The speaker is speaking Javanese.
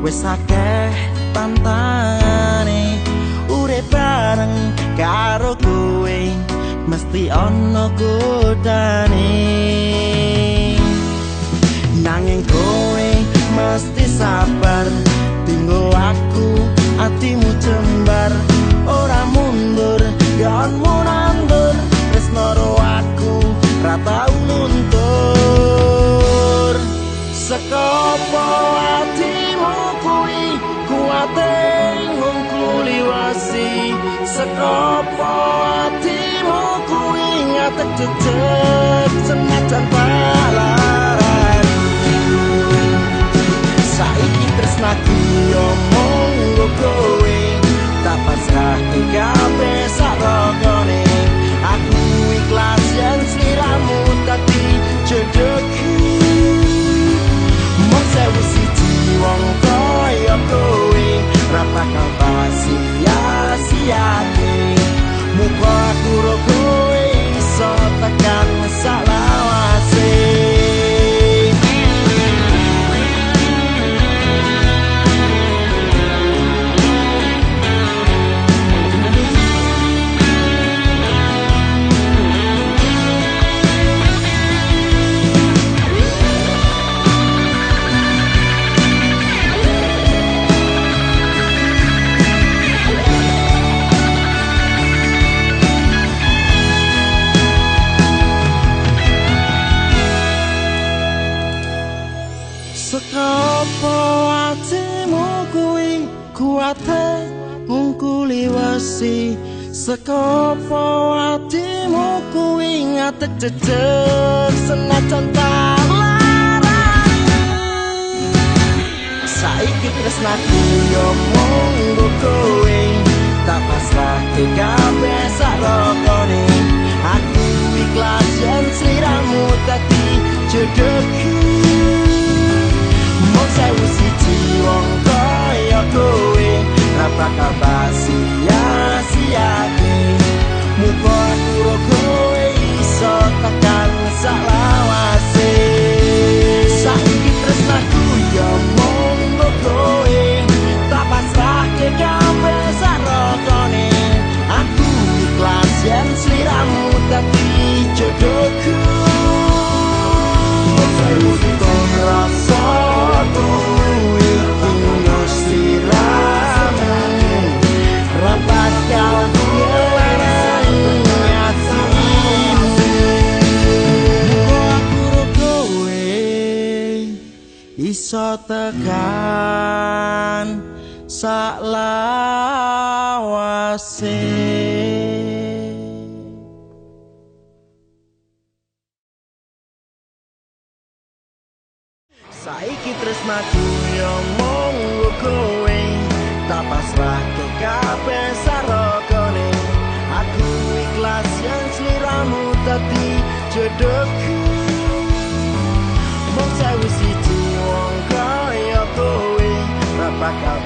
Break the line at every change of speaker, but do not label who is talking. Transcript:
Wis akeh tantangane, urip bareng karo kowe mesti ana godane. Nanging kowe mesti sabar, tinggo aku atimu jembar. Ora mundur, gonmu nandur, tresno ro aku ra tau luntur. Sekopo atimu kuwi kuwate ngungkuli wasi, sekopo atimu kuwi ngatek jejeg senajan palarani. Saiki tresnaku yo monggo kowe, tak pasrahke kabeh sak rogone. Aku ikhlas yen sliramu dadi jodohku. Mung sewu siji wong kaya kowe ra bakal tak sia-siake. Muga aku ro kowe iso tekan salawase. Sekopo atimu kuwi kuwate ngungkuli wesi, sekopo atimu kuwi ngatek jejeg senajan tak larani. Saiki tresnaku yo monggo kowe, tak pasrahke kabeh sak rogone. Aku ikhlas yen sliramu dadi jodohku. Mung sewu siji wong kaya kowe ra bakal tak sia-siake. Muga aku ro kowe iso tekan salawase. Saiki tresnaku yo monggo kowe, tak pasrahke kabeh sak rogone. Aku ikhlas yen sliramu dadi jodohku. Rasa iki sliramu ra bakal ngelarani atimu. Muga aku ro kowe iso tekan salawase. Saiki tresnaku yo monggo kowe, tak pasrahke kabeh sarogone. Aku ikhlas yen sliramu dadi jodohku. Mung sewu siji wong kaya kowe ra bakal